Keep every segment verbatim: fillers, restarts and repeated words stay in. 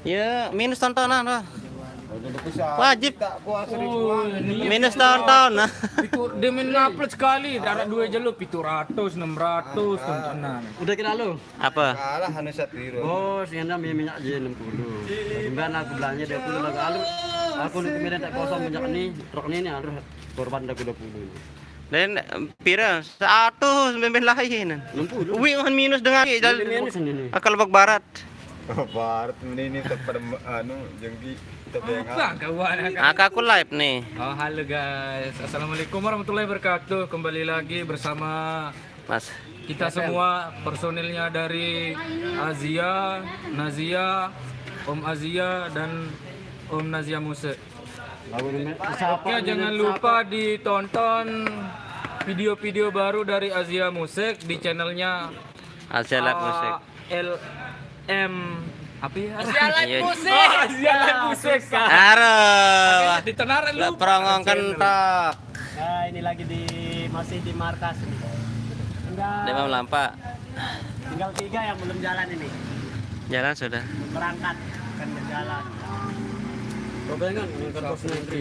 Ya, minus tontonan lah. Wajib. Tak puasa di rumah. Minus tontonan. Itu dia main ngupload sekali, ada dua jalur, pitu ratus, enam ratus tontonan. Udah kira lu? Apa? Kalah anu Satiro. Bos, ini minyak je enam puluh. Kemudian aku belanja dua puluh lagu alu. Aku nih kemarin tak kosong minyak ini, truk ini nih, aduh, korban aku dua puluh ini. Dan pira? Satu sembilan lain. Enam puluh. Wi, kan minus dengan Lebih minus ini. Akal bak barat. Barat ini tetap anu jengki tetap yang Apa kawan? Aka aku live nih. Oh, halo guys. Assalamualaikum warahmatullahi wabarakatuh. Kembali lagi bersama Mas. Kita semua personilnya dari Azia, Nazia, Om Azia dan Om Nazia Musik. Oke, jangan lupa ditonton video-video baru dari Azia Musik di channelnya Azia Live Musik. A L M apa ya? Azia Live Musik. Oh, Azia Live Musik. Aduh. Ditenaran lu. Perongong kentok. Nah, ini lagi di, masih di markas ini. Enggak. Dia mau lampak. Tinggal tiga yang belum jalan ini. Jalan sudah. Berangkat, bukan berjalan. Gobengan, yang ke pos nanti.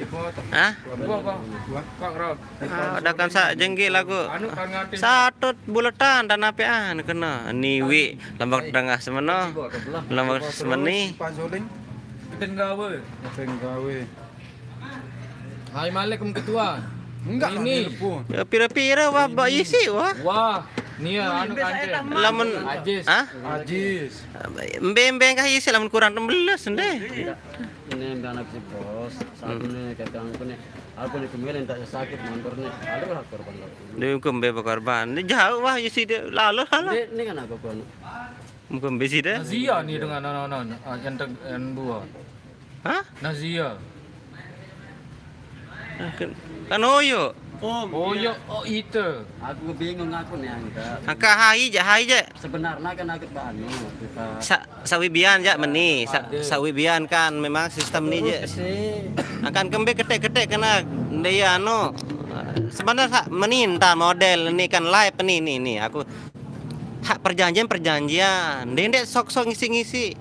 Hah? Gua, gua. Gua, Rob. Ah, ada kan sa jengki lagu. Anu, kan ngerti. Satut buletan dan ape ah kena. Niwi lambak tengah semeno. Lambak semeni. Pansoling. Kita gawe. Kita gawe. Hai, Malik, Om Ketua. Enggak lah, ini. Nelpon. Ya, pira-pira wah, Mbak Isi wah. Wah, nih ya, anu kan. Lamun Ajis. Hah? Ajis. Embe-embe kah isi lamun kurang enam belas ndeh. Ini embe anak si bos. Satu nih, kata aku nih. Aku nih kemarin tak sakit, mampir nih. Aduh lah, korban aku. Dia hukum be korban. Ini jauh wah isi dia. Lalu, lalu. Ini, ini kan aku kono. Hukum be sih deh. Nazia nih dengan anak-anak, ah, yang teg-, yang dua. Hah? Nazia. Kan, kan Oyo. Om. Oyo, oh itu. Aku bingung aku nih angkat. Angka hai je, hai je. Sebenarnya kan aku banu kita. Sa sawibian je meni, sa sawibian kan memang sistem ni je. Angkan kembe ketek-ketek kena dia anu. Sebenarnya sa meni entah model ni kan live ni ni ni aku hak perjanjian perjanjian. Dia ndek sok-sok ngisi-ngisi.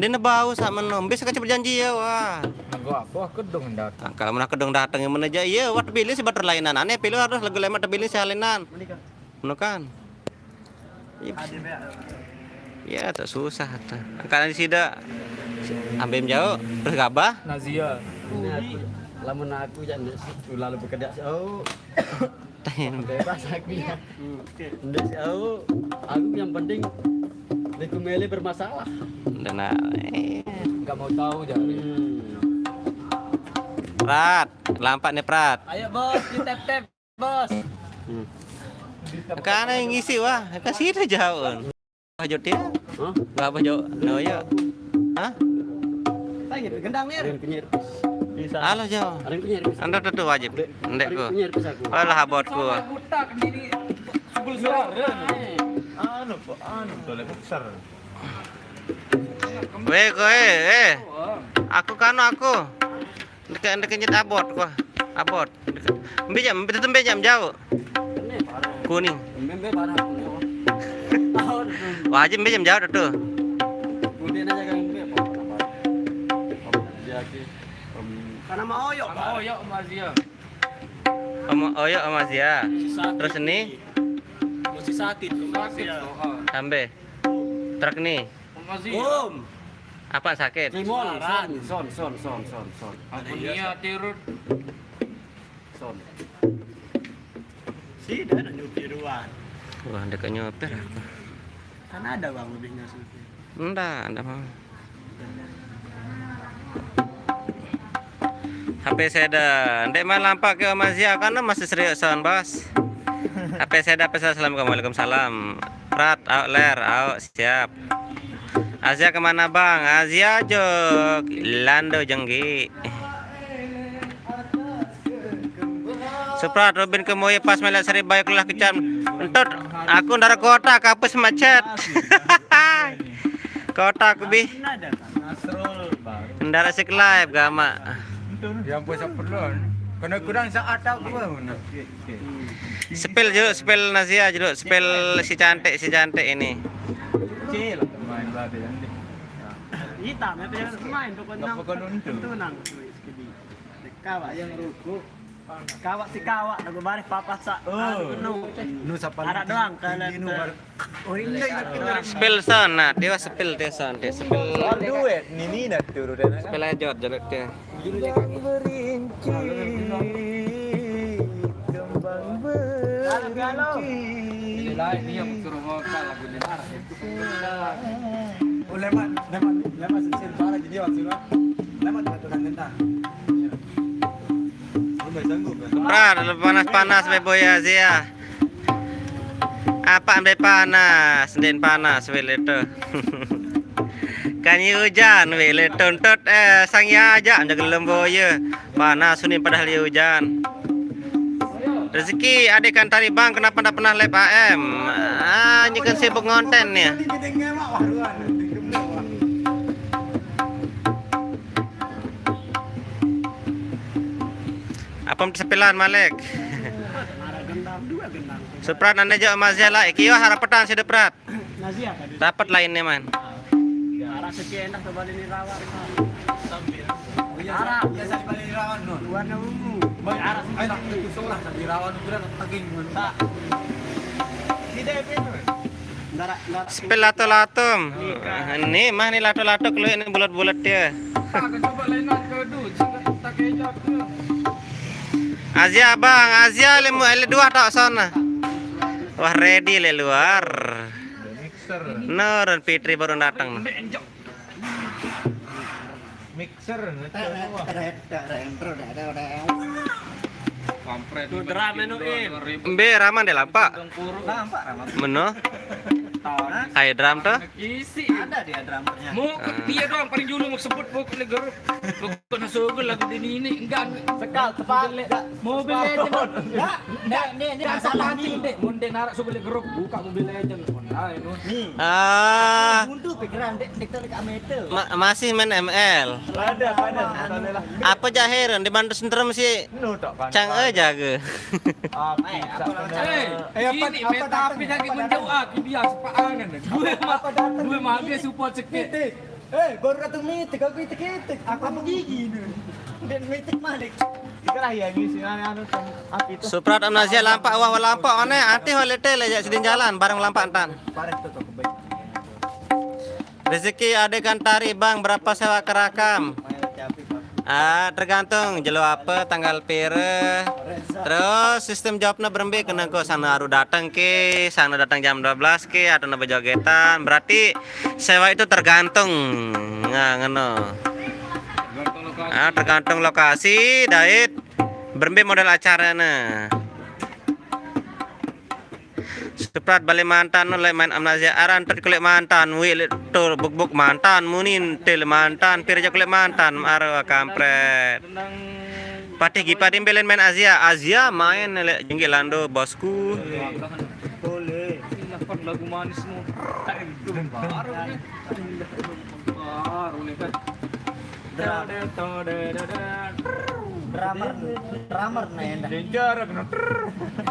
Dia ne bau sak meno. Mbis kaca perjanjian wah. Nego apa kedung datang. Angka mun kedung datang yang mana aja iya wah terpilih si bater lainan. Ane pilih harus lagu lemak terpilih si lainan. Ngono kan. Ya, tak susah ta. Angka di sida ambil jauh terus gabah. Nazia. Ini aku, lamun aku ya lalu bekerja. Oh. Bebas aku ya. Ndak sih, aku, aku yang penting Liku Mele bermasalah. Ndak, nah, eh. Nggak mau tahu jadi. Prat, lampak nih Prat. Ayo bos, di tap tap bos. Karena yang ngisi wah, kasih itu jauh. Apa jauh dia? Hah? Nggak apa jauh? No ya. Hah? Gendang nih. Ada yang penyir. Halo jauh. Ada yang penyir. Anda tuh wajib. Ndek ku. Penyir pes aku. Alah abot ku. Butak diri sebelum suara. Anu kok anu tuh lek besar. Weh kowe eh. Aku kanu aku. Ndek ndek nyet abot ku. Abot. Mbe jam, mbe tetembe jam jauh. Kuning. Mbe parah kuning. Wajib mbe jam jauh tuh. Kuning aja kan mbe apa? Apa? Apa? Dia ki. Karena mau yuk. Sama Oyo sama Azia. Sama Oyo sama Azia. Terus ini Masih sakit. Sakit. Sampai. Truk nih. Om Azia. Om. Apa sakit? Rimon, son, son, son, son, son, son. Aku niat tirut. Son. Si dah nak nyupir duluan. Wah, dekat nyopir aku. Kan ada bang lebihnya supir. Ndak, ndak mau. H P seda, ndek mah lampak ke Om Azia karena masih serius son bos. H P seda pesan assalamualaikum waalaikumsalam. Prat, auk ler, auk siap. Azia kemana bang? Azia jok Lando jenggi. Suprat Robin kemoye pas melek seri baik lah kecam. Entut aku ndara kota kapus macet. Kota aku bih. Ndara sik live gama. Yang puasa perlu. Kena kurang saat tak gua. Spell julu, spell Nazia julu, spell si cantik, si cantik ini. Cil main babe nanti. Kita, tapi jangan main pokoknya. Nggak pokoknya untung. Itu nang, sekedi. Kawak yang ruku. Kawak si kawak, lagu baris papat sak. Oh. Anu, nu. Nu sapa? Ada doang kalian. Oh, ini. Spill sound, nah, dia spill, dia sound, dia spill. Oh, duet, nini nak turu dan. Spill aja, jaluk dia. Kembang berinci, kembang berinci. Ini lain, dia suruh ngokal lagu di darat. Oh, leman, leman, leman sensir parah jadi waktu itu. Leman batu dan lentang. Lu nggak sanggup, kan? Pra, panas-panas, Beboy Azia. Apa ambil panas, den panas, wele tu. Kan ye hujan, wele tuntut, eh, sang ya aja, jaga lemboye. Panas unin padahal ye hujan. Rezeki, adik kan tadi bang, kenapa ndak pernah live A M? Ah, ini kan sibuk ngonten ya. Apa sepilan Malek? Suprat nane jo Mazia lah. Iki yo harapetan si Deprat. Dapat lainnya man. Arah sekian dah coba ini rawan. Arah biasa di Bali rawan, no. Warna ungu. Baik, arah sini. Ayo lah, itu seolah di rawan udah daging mentah. Tidak itu. Nggak, nggak. Spill lato-lato. Ini mah nih lato-lato kalau ini bulat-bulat dia. Coba lain ke dulu, tak kejap tu. Azia bang, Azia lemu ele dua tak sana. Wah ready le luar. Nurun Fitri baru datang. Mixer. Kampret. Tuh, drum anu, Im. Mbe raman deh lampak. Lampak raman. Meno. Kayak drum tuh. Isi. Ada dia drummernya. Mau dia doang paling dulu mau sebut pokoknya grup. Pokoknya sugul lagu di ini enggak. Sekal, tepat. Mobil Legend. Enggak, enggak, ini, ini masalah nih. Dek, mun dek narak sugul grup buka Mobil Legend. Nah, itu. Nih. Ah. Mundur pikiran dek, dek telik meter. Ma- masih main M L. Ada, ada. Apa jahiran dibantu sentrem si Cang aja ke. Eh, ini apa, meta apa, tapi lagi menjauh ah, dia sepaangan. Gue mah, gue mah dia support sekit. Eh, baru datang mitik, aku itik-itik. Aku apa gigi ini? Dan mitik malik. Ikalah ya ngisi anu anu api itu. Suprat Amnazia lampak wah lampak aneh anti holiday le jak sidin jalan bareng lampak entan. Parah tuh tuh kebaik. Rezeki adegan tari bang berapa sewa kerakam? Ah, tergantung jelo apa tanggal pire. Terus sistem jawabnya berembe kena kok sana aru datang ke, sana datang jam dua belas ke atau nebe jogetan. Berarti sewa itu tergantung. Nah, ngeno. Ah, tergantung lokasi, dait berembe model acarane. Suprat balik mantan no lek main Amnazia aran tet kulik mantan wi lek tur buk-buk mantan munin til mantan pir aja kulik mantan aro kampret. Patih Gipa timbelin main Azia, Azia main lek jenggik lando bosku. Boleh. Ini lagu manis no. Baru nih. Baru nih kan. Drummer, drummer nih endah. Danger kena.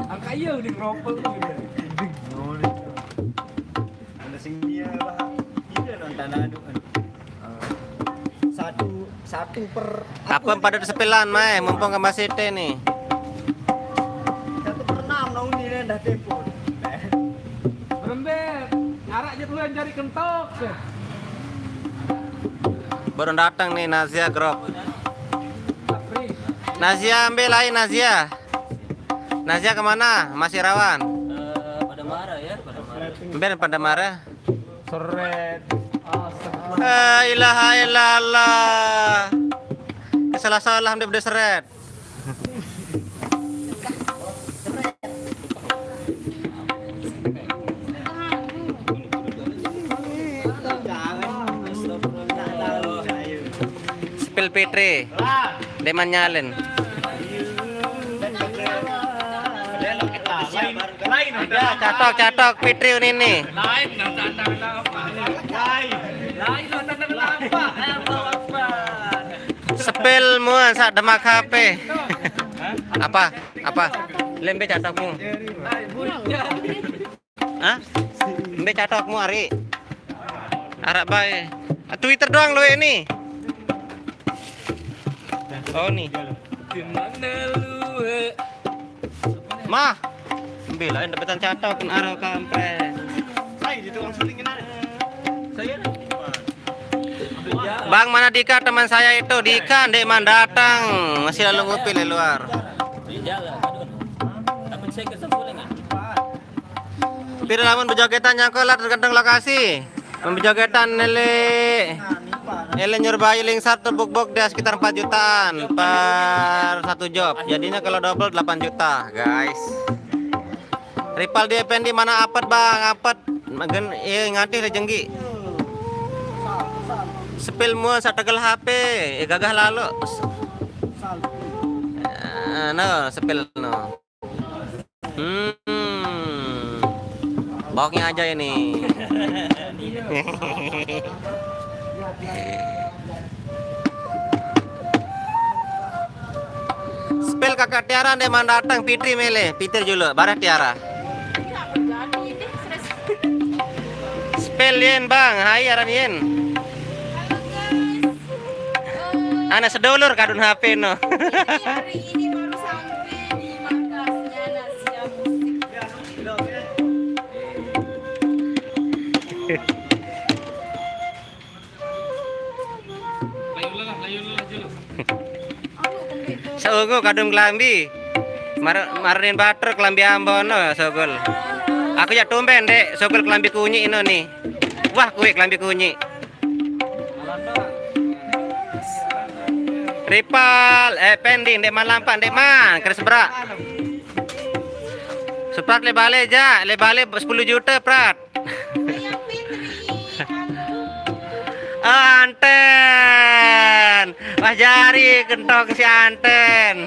Angka iya udah ngeropel tuh gitu. Ada sing dia bah. Iya nonton adu kan. Satu satu per. Apa pada sepelan mai mumpung ke masih nih. Satu per enam nong ini endah tempo. Berembe, arak je tuan cari kentok. Baru datang nih Nazia Group. Nazia ambil lain Nazia. Nazia kemana? Masih rawan. Eh, pada marah ya, pada marah. Ambil pada marah. Seret. La ilaha illallah. Salah-salah dia udah seret. Spill Fitri. Deman nyalen. Catok, catok Fitri unini. Lain, lain, lain, lain. Lain, lain, lain, lain. Spill muan sak demak H P. Apa? Apa? Lembe catokmu. Hah? Mbe catokmu ari. Arak bae. Ah, Twitter doang lu ini. Oh, nih. Mah, ambil lain dapetan cato kan aro kampret. Saya di tukang syuting kemarin. Saya. Bang, mana Dika teman saya itu? Dika ndeqman datang, masih lalu ngupil di luar. Di jalan, aduh. Tapi saya kesel boleh nggak? Pire lamun bejogetan nyangkolat tergantung lokasi. Mun bejogetan ele ele Nyurbayu Lingsar tuh book-book dia sekitar empat jutaan per satu job. Jadinya kalau double delapan juta, guys. Ripal dia Pendi mana apet, Bang? Apet. Magen eh ngatih le jenggi. Sepil mua sategel H P, eh gagah lalo. Eh, no, sepil no. Hmm. Boknya aja ini. Spel kakak Tiara ndeqman datang, Fitri mele, Fitri julu, bareh Tiara. Spel yen, Bang, hai aran yen. Anak sedulur kadun H P no. Hari ini baru sampai di markasnya Nasia Musik. Seungu kadung kelambi. Mar marenin batur kelambi Ambon no, Sogol. Aku ya tumben, Dek, Sogol kelambi kunyi ino nih. Wah, kuwi kelambi kunyi. Ripal, eh, Pendi, ndeqman lampak, ndeqman, keris berak. Suprat le bale, ja, le bale sepuluh juta, Prat. Anten. Wah, jari kentong si Anten.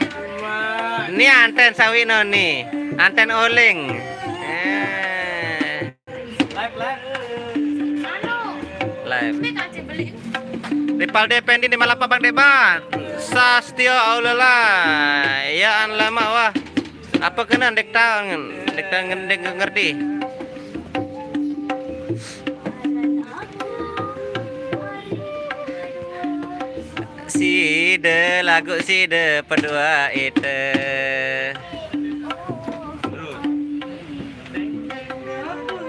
Ni Anten sawi no ni. Anten oling. Eh. Live, live. Live. Ripal de Pendi di malapa Bang Deban. Sastio aulala. Ya an lama wah. Apa kena dek tahu, dek tahu, dek ngerti. Side lagu side pedua ite.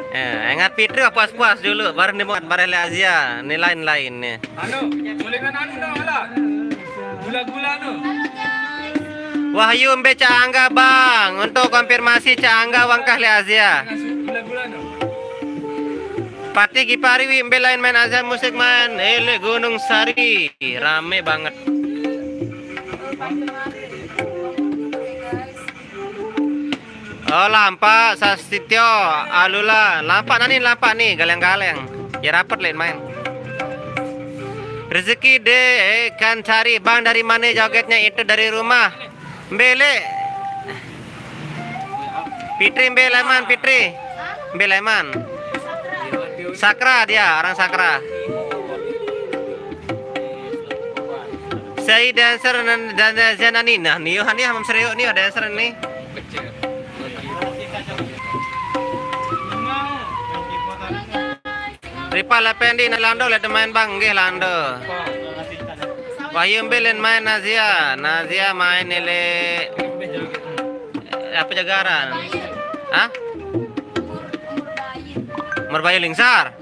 Eh, ingat Fitri puas-puas dulu, baru ni buat bareh le Azia, ni lain-lain ni. Anu, tulingan anu dah, alah. Gula-gula tu. Wahyu mbe Cak Angga, Bang. Untuk konfirmasi Cak Angga wangkah le Azia. Gula-gula tu. Patih Gipari wi mbe lain main Azia musik main. Eh, le Gunung Sari. Rame banget. Oh, lampak Sastitio, alula, lampak nani lampak nih, galeng-galeng. Ya rapet lain main. Rezeki de, eh, kan cari Bang dari mana jogetnya itu dari rumah. Mbele. Fitri Mbeleman, Fitri. Mbeleman. Sakra dia, orang Sakra. Saya dancer dan, dan, dan Zenani. Nah, Nio, Hania, Mam Serio, Nio dancer ni. Ripal Effendi, na Lando, le main Bang, nggih Lando. Wahyu Mbilin main Nazia, Nazia main nile apa jagaran? Hah? Merbayu Lingsar.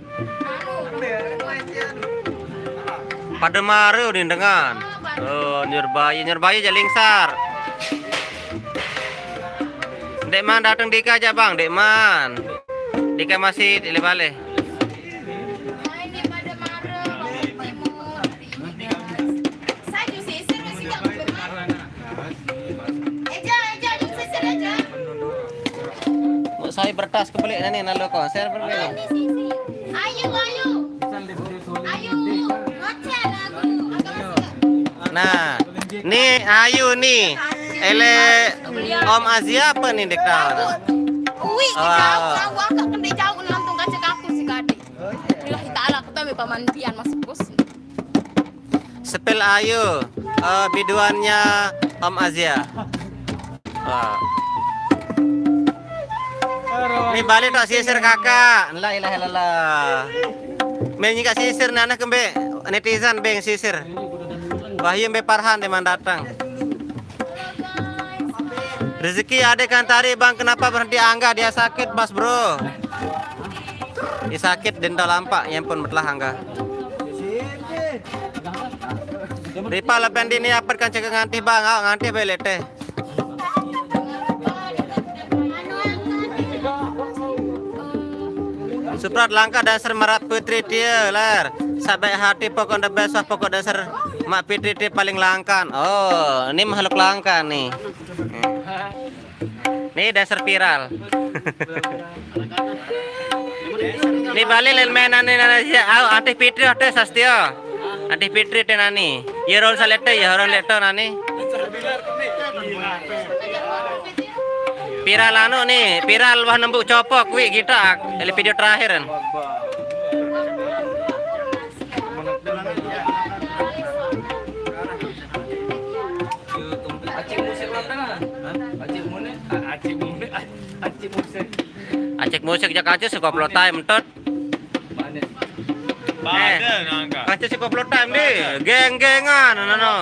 Pada mare udah dengan. Oh, Nyurbayu, Nyurbayu ja Lingsar. Ndeqman dateng Dika aja, Bang, ndeqman. Dika masih di bale. Mbok saya bertas kebalik nani nalo konser berarti. Ayo, ayo. Ayo, ngoceh lagu. Nah, ni Ayu ni. Ele Om Azia apa ni dek tahu? Ui, jauh, jauh, agak kena jauh nonton kaca kaku si Kadi. Lillahi ta'ala, aku tuh ambil paman pian masuk bos. Spel Ayu, eh, biduannya Om Azia. Wah. Ni balik tak sisir kakak. La ilaha illallah. Mbe nyingkak sisir ni, aneh kembe netizen beng sisir. Wahyu mbe Parhan demen datang. Rezeki adek Kantari, Bang, kenapa berhenti Angga? Dia sakit, Mas Bro. Dia sakit, denda lampak, yang pun betlah Angga. Ripa lependi ni apa kan cek ngantih, Bang? Awak ngantih balik teh. Suprat langkah dancer merap putri dia ler. Sabek hati pokok the best, wah, pokok dancer Mak Fitri dia paling langkan. Oh, ini makhluk langka nih. Nih dancer viral. Nih balik lain mainan nih nana sih. Au, Antih Fitri teh sastio. Antih Fitri teh nani. Ya ron salete, ya ron leto nani. Viral anu nih, viral wah nembuk copok wi kita. Ini video terakhir kan. Acik musik lapangan. Acik mune, acik mune, acik musik. Acik musik jak aja suka flow time tot. Mana? Eh, pada nangka. Aja suka flow time deh. Geng-gengan, no, no.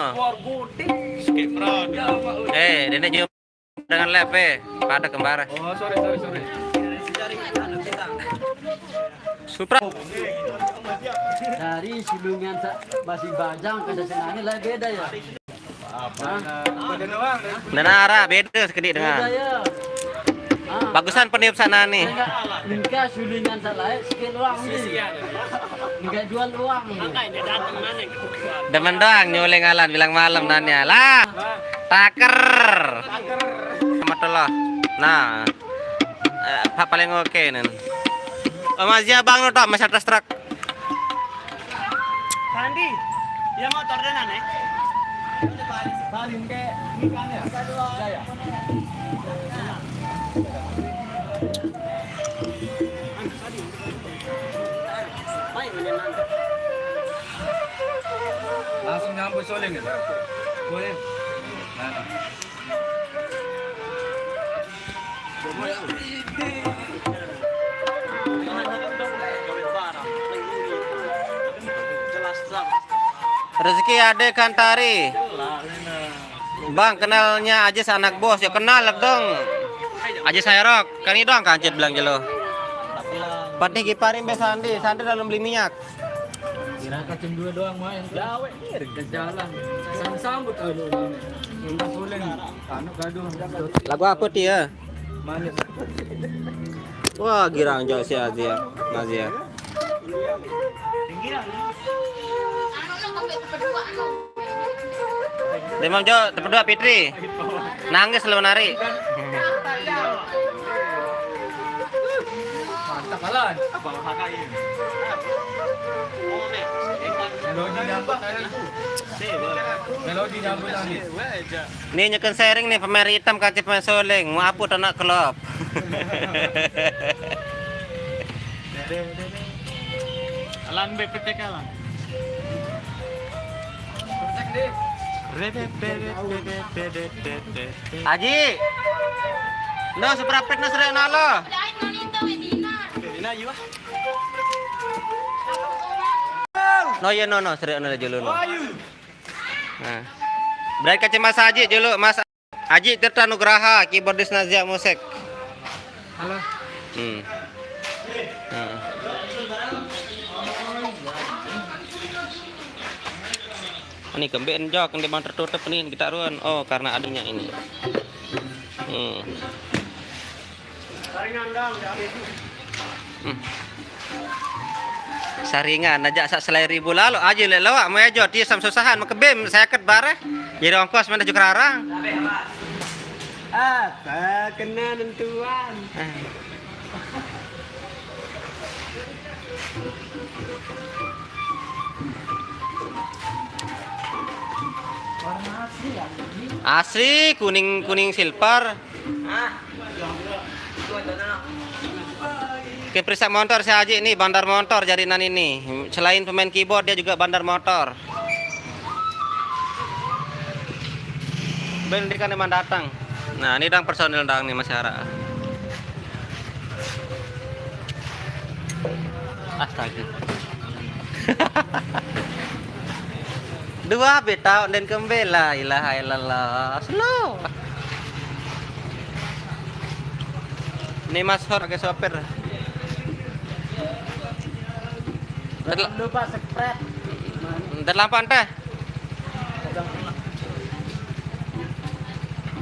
Skip road. Eh, dene nyium dengan lep, eh. Pada kembara. Oh, sorry, sorry, sorry. Supra. Dari Silungan sa-, masih Bajang ke Senani lah beda ya. Apa? Hah? Beda doang. Dan arah beda sekedik dengan. Beda ya. Ah. Bagusan peniup sana nih. Enggak, enggak Silungan salah, eh, sikit doang ni. Enggak jual uang ni. Demen doang nyuling alan bilang malam nanya. Lah, taker. Rahmatullah. Nah. Eh, apa paling oke nih. Oh, masih abang lo tak masih atas truk. Sandi, ya motor deh nane. Paling ke ini kan ya. Jaya. Langsung nyambut soling ya. Boleh. Nah. Rezeki Ade Kantari. Bang, kenalnya Ajis anak bos. Ya kenal dong. Ajis Sairok. Kan itu doang kancit bilang jelo. Patih Kiparim be Sandi. Sandi dalam beli minyak. Kira kacang dua doang main. Gawe. Ke jalan. Sambut anu. Minta pulang. Anu gaduh. Lagu apa dia? Manis. Wah, girang jauh si Azia. Azia. Demam jo, tepedua Fitri. Nangis lo nari. Mantap, Alan. Melodi nyambut tadi. Melodi nyambut tadi. Nih, nyeken sharing nih, pemain hitam kacip pemain soling. Mau apa anak klub? Alan B P T K lah. Aji. No, suprapit no sering nalo. No, ya, no, no, sering nalo dulu, no. Nah. Berarti kacamata Mas Aji dulu, Mas Aji Tirta Nugraha, keyboardis Nazia Musik. Halo. Hmm. Nah. Ini kemben jok, ini bang tertutup nih kita ruan. Oh, karena adanya ini. Hmm. Hmm. Saringan aja sak selai ribu lalu aja lek lawak mau aja dia sam susahan mau kebem saya ket bare. Jadi ongkos mana juga rarang. Ah, tak kena nentuan. Ah. Asli kuning, kuning silver. Oke, periksa motor saya aja ini, bandar motor jarinan ini. Selain pemain keyboard, dia juga bandar motor. Ben, dia kan emang datang. Nah, ini dang personil dang nih, masyarakat. Astaga. Dua be tau den kembe, la ilaha illallah. Slow. Ini Mas Hor ke sopir. Jangan lupa subscribe. Ntar lampan teh.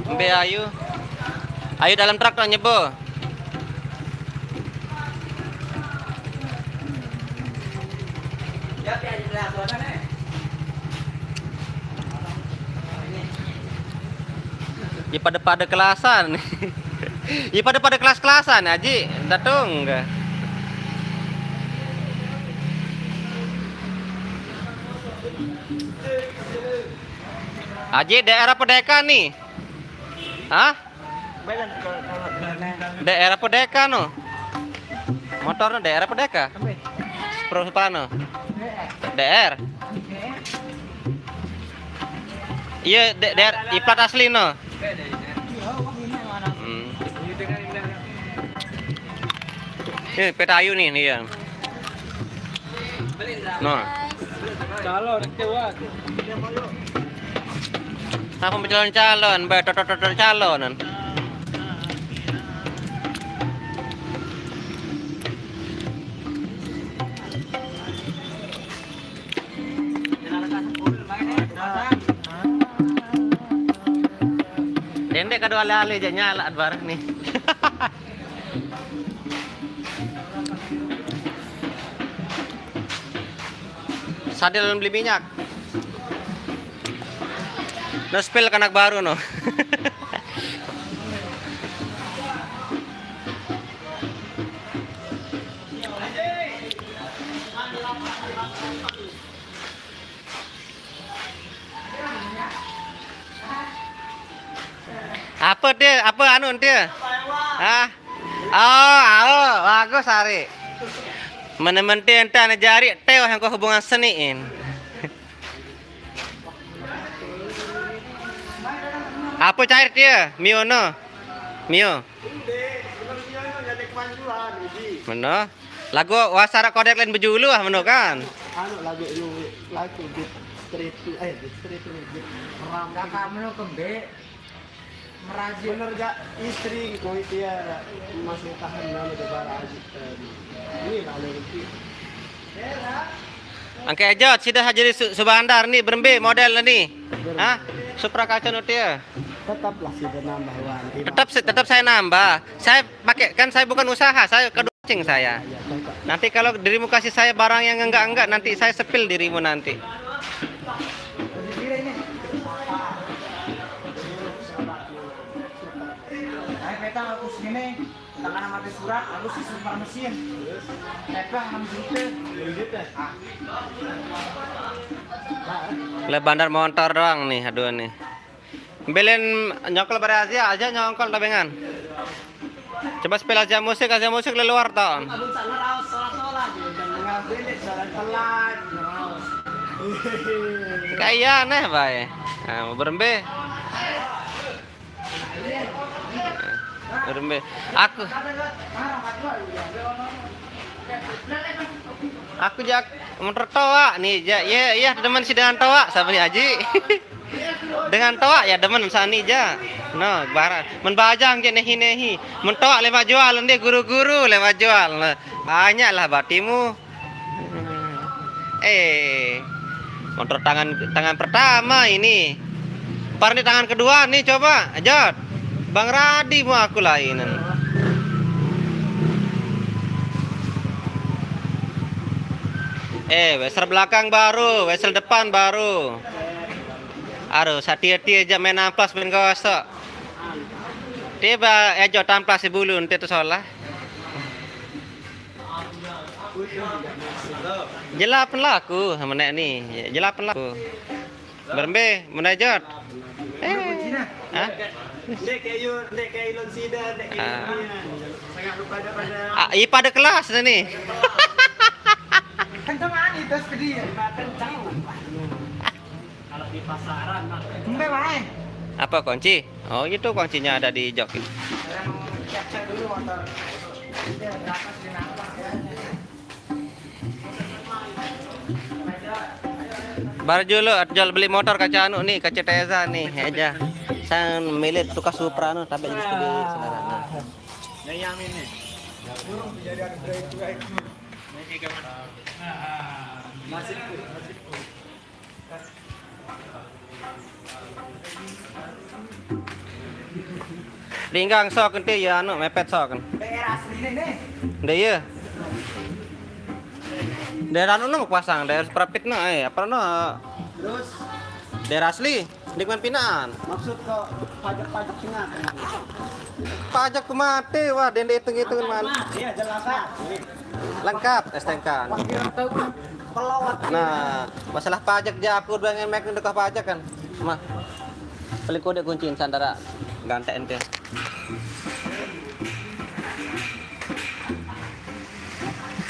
Mbe ayu. Ayu dalam truk to nyebo. Ya pada-pada kelasan. Ya pada-pada kelas-kelasan, Aji. Datung. Aji, D R apa D K nih? Hah? D R apa D K no? Motor no D R apa D K? Pro Soprano. D R. Iya, D R, i plat asli no. Hmm. Ini peta ayu nih, nih ya. Nah. Calon, kuat. Apa calon-calon, bae totot-totot calon. Dendek kado ale-ale je nyala barang nih. Sadel beli minyak. No spill kanak baru no. Apa dia? Apa anu dia? Hah? Oh, oh, bagus hari. Menemen dia entah jari teo yang kau hubungan seniin. Apa cair dia? Mio no. Mio. Meno. Lagu wasara kodek lain bejulu ah meno kan. Anu lagu lu lagu di street eh di street di ram. Kakak meno kembe. Merajuk. Bener gak istri kau itu ya masih tahan nama de bara aji. Ini lalu itu. Angke Ejot, sida jadi su- subandar nih berembe model nih. Hah? Supra kaca nutia. Tetaplah sida nambah wan. Tetap tetap saya nambah. Saya pakai kan saya bukan usaha, saya kedua cing saya. Nanti kalau dirimu kasih saya barang yang enggak-enggak nanti saya sepil dirimu nanti. Ayo peta aku sini. Tangan mati surat, lalu si sumpah mesin. Tepang enam juta. Le bandar motor doang nih, aduh nih. Belen nyokol bare Azia, Azia nyokol tabengan. Coba spill Azia musik, Azia musik le luar to. Abang sana raus sola-sola, jangan dengar beli sola telat, raus. Kayak aneh bae. Nah, mau berembe. Berembe. Aku Aku jak motor toa nih, ja. Iya, iya, demen sih dengan toa, sabar nih, Aji. Dengan toa ya demen sani ja. No, bara. Men bajang je nehi-nehi. Men toa lewat jual, ndeh guru-guru lewat jual. Nah, banyak lah batimu. Eh, motor tangan tangan pertama ini. Par ini tangan kedua nih coba, Jot. Bang Radi mau aku lain. Eh, wesel belakang baru, wesel depan baru. Aduh, satie-tie aja main amplas, main gosok. Tiba ejo tamplas si bulu nanti tu solah. Jelapen laku sama nek ni. Jelapen laku. Berembe, menajat. Eh. Hah? Ndek kayak yu, ndek kayak ilon sida, ndek kayak Ah. Ilon nian. Sangat lupa ada pada Ah, i pada kelas dah ni. Kenceng ani tas ke dia. Kenceng. Kalau di pasaran mah. Embe wae. Apa kunci? Oh, itu kuncinya ada di jok. Orang capture dulu motor. Dia berapa sih nampak ya? Baru dulu jual beli motor kaca anu nih, kaca Teza nih, aja. Sang milik tukang Supra anu, tapi jadi sedih, saudara. Nah. Linggang sok ente ya anu mepet sok. Daerah asli nih. Nda iya. Daerah anu nang pasang, daerah Prapit no, eh, apa no? Terus daerah asli, di mana pinaan? Maksud ke pajak-pajak Cina. Pajak ku mati, wah, dende hitung-hitungan man. Iya, jelas lah. Lengkap S T N K. Pelawat. Nah, masalah pajak ja aku dua ngemek dekat pajak kan. Mah. Paling kode kunci sandara ganti ente.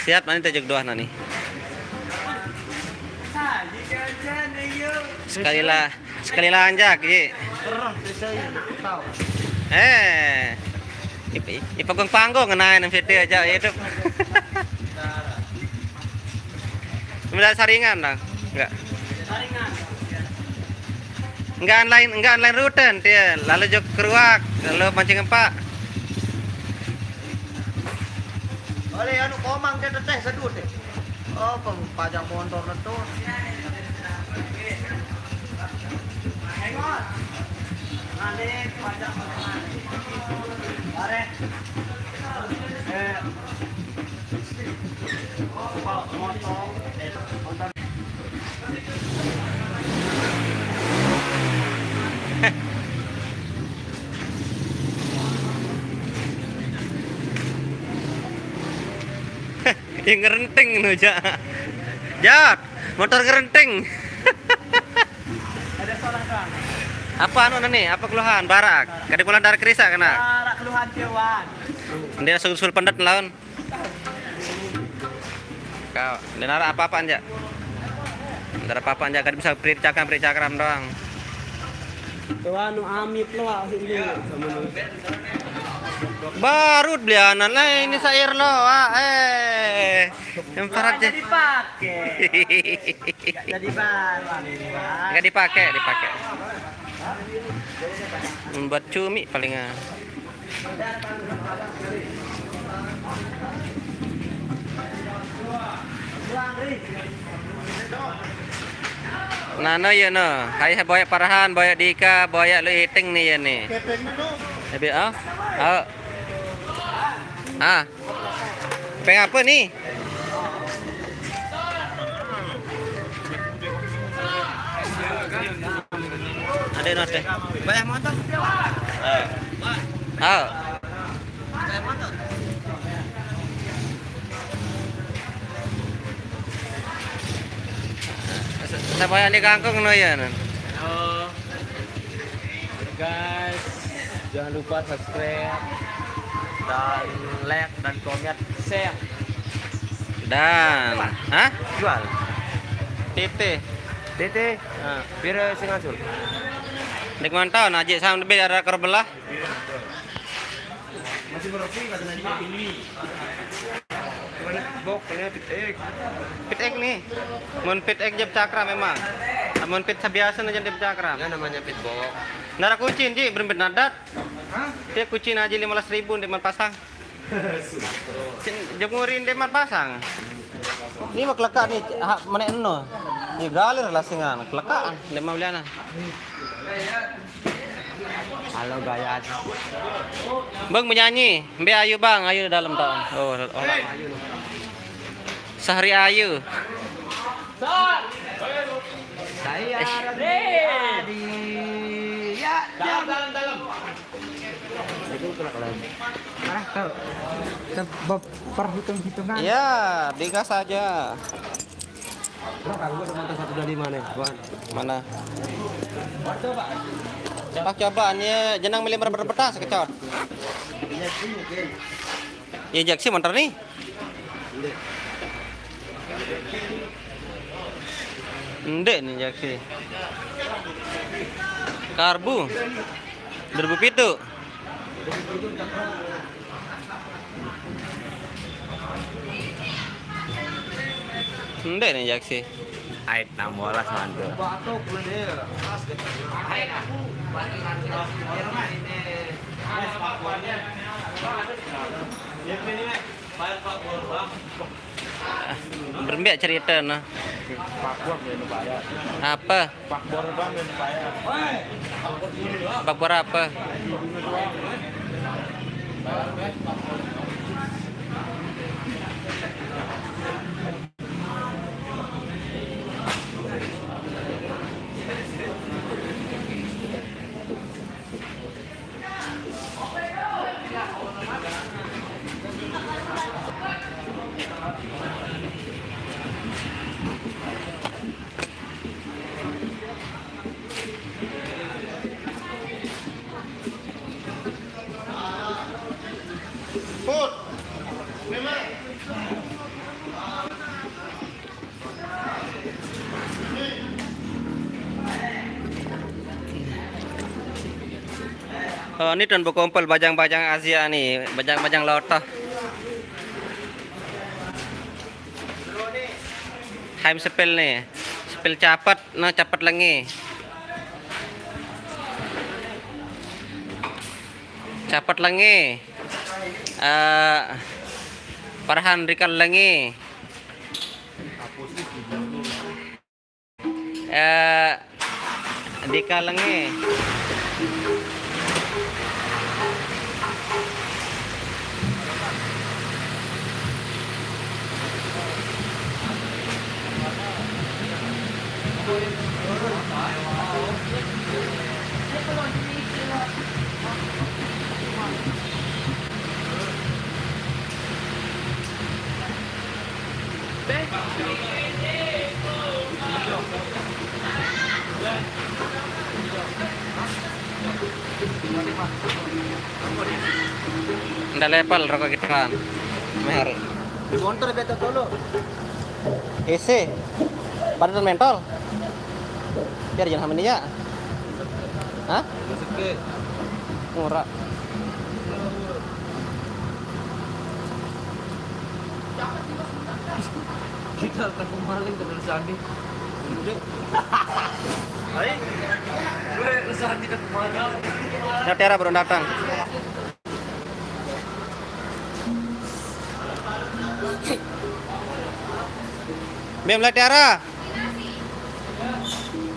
Siap nanti tujuh dua nani. Sekali lah, sekali lanjak, Ji. Eh, ip- ipagong panggung ngenain video aja itu. Udah saringan dong, enggak? Enggak lain, enggak lain rute dia. Lalu jok keruak, lalu mancing empak. Oleh anu komang dia teteh sedut deh. Oh, pem- pajak motor itu. Ada pajak motor. Are. Eh. Oh, motor. Yang ngerenting no, Jak. Jak, motor ngerenting. Ada salah, Kang. Apa anu nih? Apa keluhan? Barak. Kada pulang dari kerisa kena. Barak keluhan tiawan. Dia susul pendet lawan. Kau, dengar apa-apa aja. Dengar apa-apa aja, kada bisa prit cakram, prit cakram doang. Tuh anu amit lo, ah, ini. Barut belianan lah ini sair lo, ah, eh. Yang parat Nggak jadi pakai. Nggak jadi barang, Bang. Nggak dipakai, dipakai. Membuat cumi palingan. Nah, no, ya, no. Hai, boyak Parahan, boyak Dika, boyak lu iting nih, ya, nih. Tapi, ah? Ah. Ah. Peng apa nih? Ada, no, ada. Banyak motor. Ah. Ah. Sa-, sa-, bayar ni kangkung no ya, no? Oh. Guys, jangan lupa subscribe dan like dan komen, share. Dan, hah? Jual. T T. T T. Ah. Pira sing ngasul? Dek mantau, nah, Jek, sama lebih ada kerbelah. Masih berarti katanya ini. Gimana? Bok, ini pit egg. Pit egg nih. Mun pit egg jab cakra memang. Mun pit sabiasa aja jab cakra. Ya namanya pit bok. Nara kucing ji, berempit nadat. Hah? Dia kucing aja lima belas ribu di pasang. Cin, jab ngurin di pasang. Ini mah kelekak nih, hak menek eno. Ya galir lah singan, kelekak di mau liana. Halo, gaya. Bang menyanyi, mbe ayu, Bang, ayu dalam tahun. Oh, orang ayu. Sahri ayu. Saya Adi. Ya, dalam, dalam, dalam. Itu kena lagi. Arah ke, ke bab perhitung-hitungan. Ya, digas aja. Bro, kagak gua semangat satu dua lima nih, Bang. Mana? Pak, coba nih, jenang milih berapa betas kecot? Injeksi mungkin. Injeksi motor nih. Ndek nih injeksi. Karbu. Dua ribu pitu. Ndek nih injeksi. Ait nang bolas mantu. Berembe cerita nah. Apa? Bakpor apa? Oh, ni tuan bekumpul bajang-bajang Asia ni, bajang-bajang lotoh. Haim sepil ni. Sepil capat, nah capat lengi. Capat lengi. Eh, Parhan rikal lengi. Eh, dikal lengi. Nda level rokok kita kan. Meh hari. Di motor beta tolo. Isi. Pada dan mentol. Biar jangan hamil ya. Hah? Murah. Kita akan pemaling ke Sandi. Hai. Gue Sandi ke mana? Nah, Tiara baru datang. Bem lah Tiara.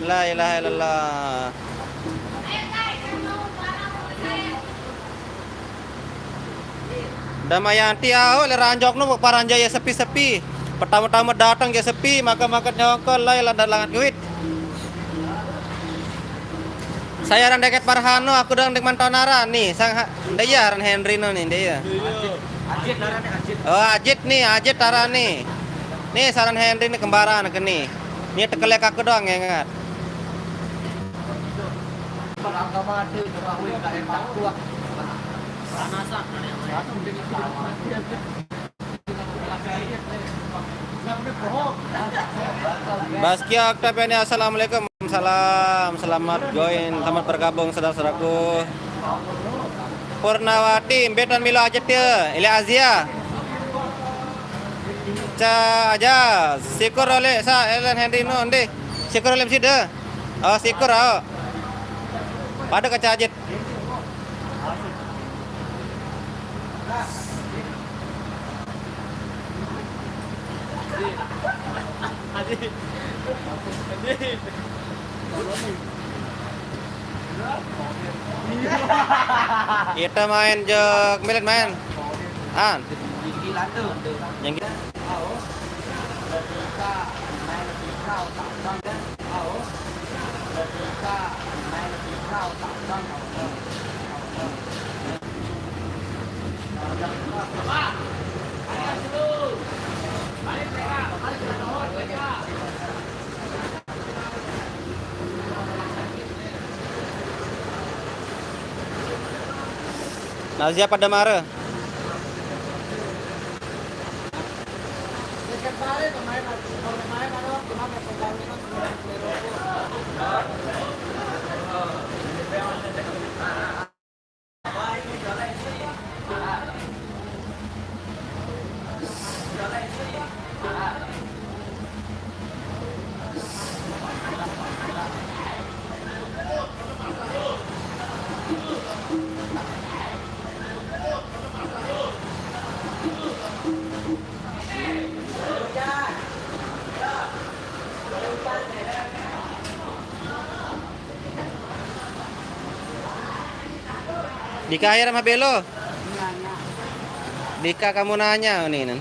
La ilaha illallah. Damayanti, au le ranjok nu paranja ya sepi-sepi. Pertama-tama datang ya sepi, maka-maka nyongkol lai landa langat kuit. Saya orang deket Parhano, aku orang dek mantau nara ni, sang ha-, nda iya aran Henry no ni, nda iya. Ajit nara ni, Ajit. Oh, Ajit ni, Ajit nara ni. Ni saran Henry ni kembaran ke ni. Ni tekelek aku doang ingat. Baskia Oktaviani, assalamualaikum. Salam, selamat join, selamat bergabung saudara-saudaraku. Purnawati, mbe tuan milo Ajit ye, ile Azia. Ca aja, syukur oleh sa Ellen Henry no, ndi. Syukur oleh sida. Oh, syukur, oh. Pada ke Ca Ajit. Kita main jok milet main. An. Yang Nazia pada mara. Dika akhir sama Belo. Dika kamu nanya ini nih.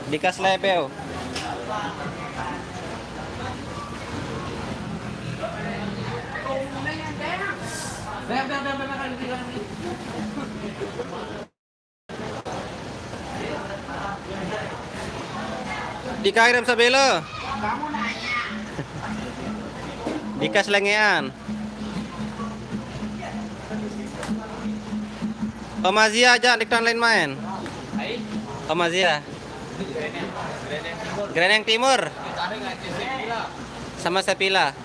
Dika Slepeo. Dika Irem Sabelo. Dika Selengean. Om Azia aja di lain main. Om Azia. Greneng Timur. Sama Sepila.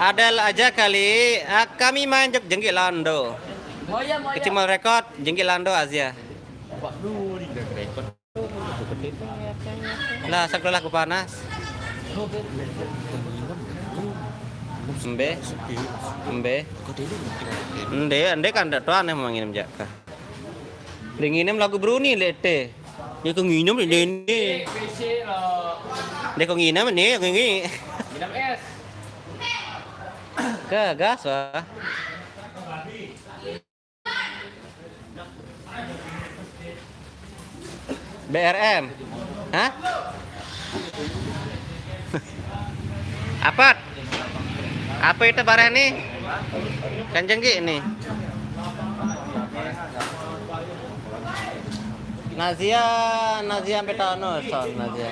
Adel aja kali. Ah, kami main jok jengki Lando. Kecimol Record, jengki Lando Azia. Lah, sekolah ku panas. Embe. Embe. Ende, ende kan dak tuan yang manginem jaka. Ring inem lagu Bruni lete. Dia kau nginem ini. Dia kau nginem ini, kau nginem. Ke gas wah. B R M. Hah? Apa? Apa itu bareh nih? Kanjeng Ki nih. Nazia, Nazia sampai tahun no, son Nazia.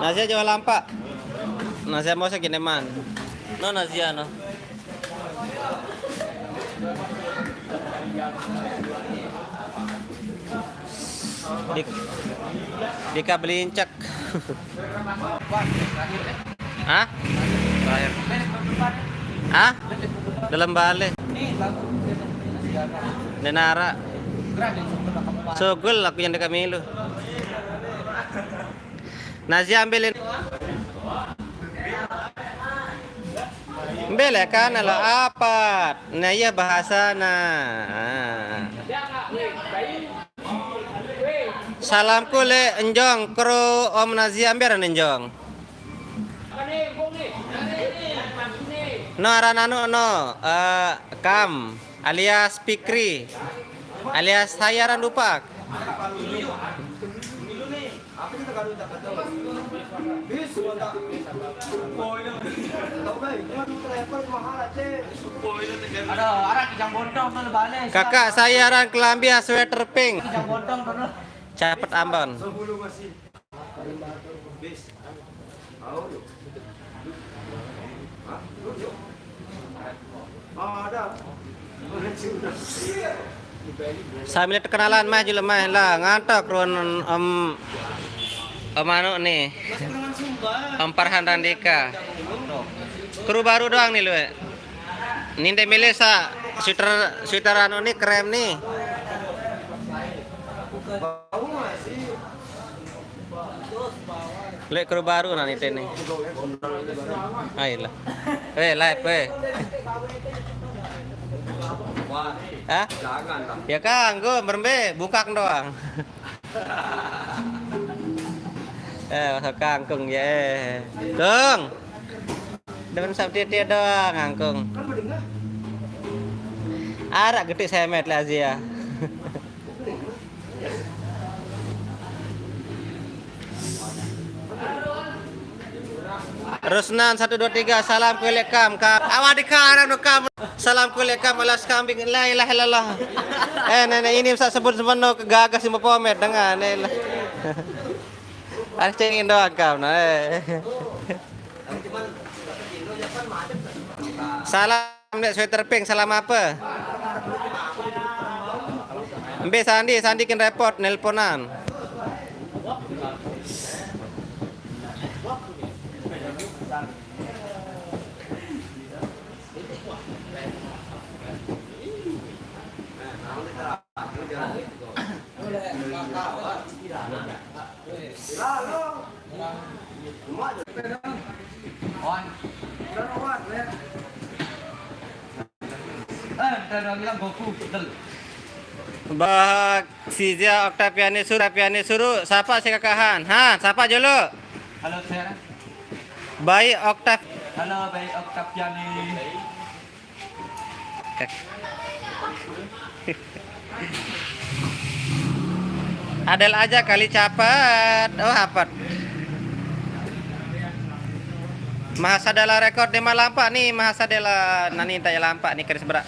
Nazia jual lampak. Nazia mau segini man. No Nazia no. Di, di kabelincek. Hah? Terakhir. Hah? Dalam balik. Nenara. Sogol aku yang dekat milu. Nasi ambilin. Mbele kan ala apat. Nah, iya bahasa nah. Salamku le enjong kru Om Nazia amberan enjong. No aran anu no eh, Kam alias Pikri alias saya aran Dupak. Ada arah kijang bontong tuh balik. Kakak saya aran kelambi sweater pink. Kijang bontong tuh. Capet ambon. Sambil kenalan mah jule mah lah ngantok ruan om om anu nih. Om Farhan Randika. Kru baru doang nih lu. Ninde milih sa sweater sweater anu nih krem nih. Lek kru baru nah nite nih. Ayolah. Eh, live eh. Hah? Ya kanggo merembe bukak doang. Eh, masuk kangkung ya. Kung. Demen sabdi dia doang kangkung. Arak getik semet lah Azia. Rusnan satu dua tiga salam kuelek kam ka awak di karang no kam salam kuelek kam alas kambing la ilaha illallah. Eh nenek ini bisa sebut sebut no kegagas si pomet dengan eh lah. Ada cengin doang kam nah eh. Salam. Dek sweater pink salam apa? Mbe Sandi, Sandi kin repot nelponan. Bah, Sizia Oktaviani suruh, Oktaviani suruh, sapa si kakahan? Ha, sapa jolo? Halo, Sir. Baik, Oktav- Halo, baik, Oktaviani. Adel aja kali capet. Oh, hapet. Mahasadela Record di malampak nih, Mahasadela nani tak lampak nih, keris berak.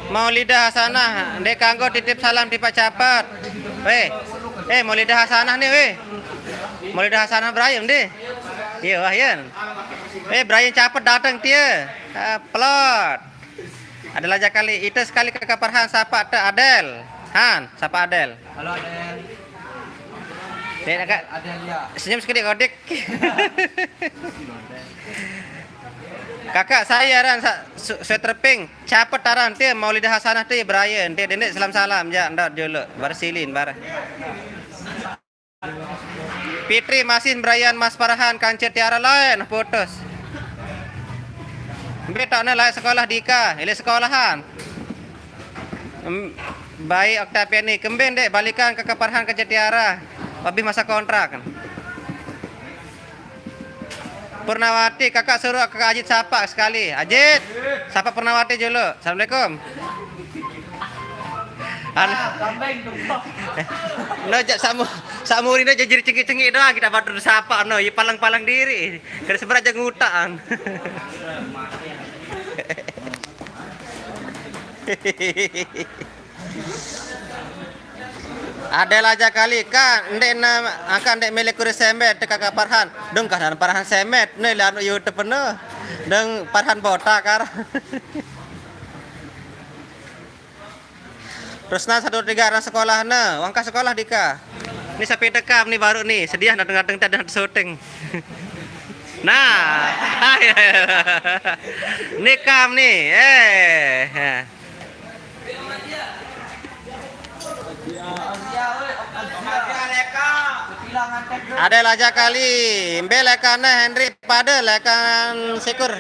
Maulidah Hasanah, ndek kanggo titip salam tipak capet. Weh, eh, Maulidah Hasanah nih, weh. Maulidah Hasanah Ibrahim deh. Iya, wah, iya. Eh, Ibrahim capet dateng tie. Ah, pelot. Adel aja kali, itu sekali kakak Farhan, sapa te Adel. Han, sapa Adel? Halo, Adel. Dek, kakak. Adel, ya. Senyum sekali, kodik. Kakak saya ran sa-, su-, sweater pink, capet taran, tie Maulidah Hasanah tie Brian, tie dendek salam-salam, ja, ndot jolo, bar silin, bar. Fitri Masin Brian Mas Farhan kance Tiara lain putus. Mbe tak ne lain sekolah Dika, ile sekolahan. Em, baik Oktaviani, kemben dek balikan ke Farhan kance Tiara. Habis masa kontrak. Purnawati, kakak suruh kakak Ajit sapa sekali. Ajit, sapa Purnawati dulu. Assalamualaikum. Anu. No, jak samu, samuri no jadi cengik-cengik doang kita batur sapa no, ye palang-palang diri. Kada seberat aja ngutang. Adel aja kali, Kak, ndek na, angka ndek mele kuris semet, te kakak Farhan. Dong, kadang Farhan semet, ne, le anu YouTube no. Dong, Farhan botak, kar. Rusnan satu tiga anak sekolah ne, wangka sekolah Dika. Ni sapi tekam ni baru ni, sedia dateng-dateng tak ada syuting. Nah, ni kam ni, eh. Adel aja kali, mbe lekane Henry pade lekan sikur.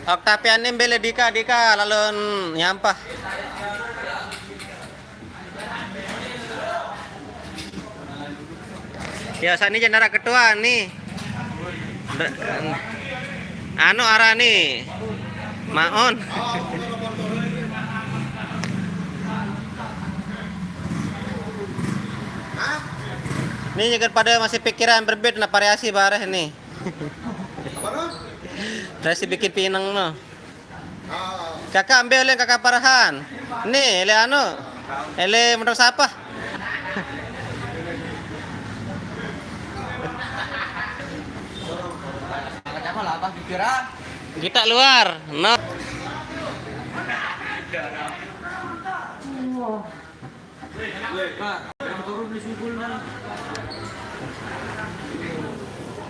Oktaviani mbe le Dika, Dika lalun nyampah. Ya, sani jendara ketua ni. Be-, anu arani Maon. Ni juga pada masih pikiran berbeda nak variasi bareh ni. Variasi bikin pinang no. Kakak ambil yang kakak Farhan. Ni, ele anu. Ele menurut siapa? Kita luar. No.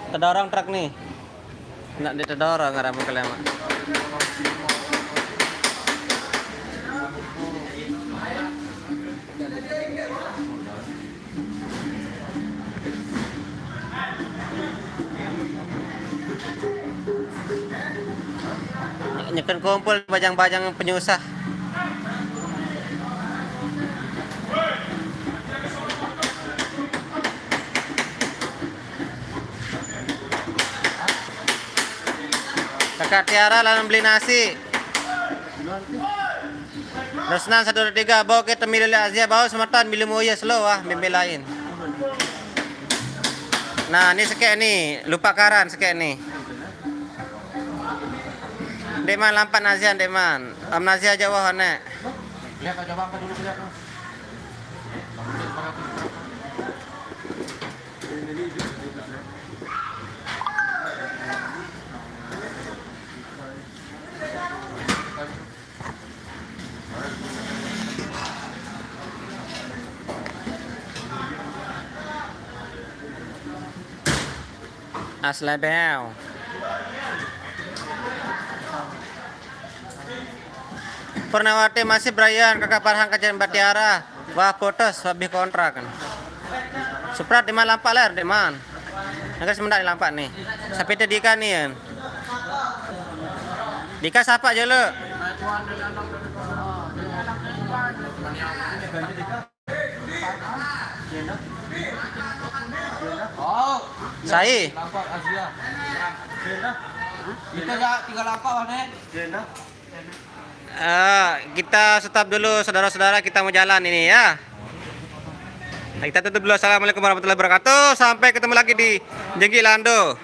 Tedorong truk ni. Nak ditedorong arah muka lemak. Nyeken kumpul bajang-bajang penyusah. Kakak Tiara lalu beli nasi. Rusnan satu dua tiga, bawa kita milih Azia, bawa semeton milih moya slow ah, mimpi lain. Nah, ni sekek ni, lupa karan sekek ni. Dek man lampat Nazia, dek man. Am Nazia jauh ane. Lihat coba angkat dulu lihat. Mas Lebeo. Purnawati masih Brian, kakak Farhan kajian Batiara. Wah, putus, habis kontrak kan. Suprat di mana lampak ler, di mana? Negara semendak di lampak nih. Sampai Dika nih ya. Dika sapa aja lu. Oh, Sai. Lampak Asia. Kita ya tiga lampak, Nek. Eh, kita stop dulu saudara-saudara, kita mau jalan ini ya. Nah, kita tutup dulu. Assalamualaikum warahmatullahi wabarakatuh. Sampai ketemu lagi di Jenggi Lando.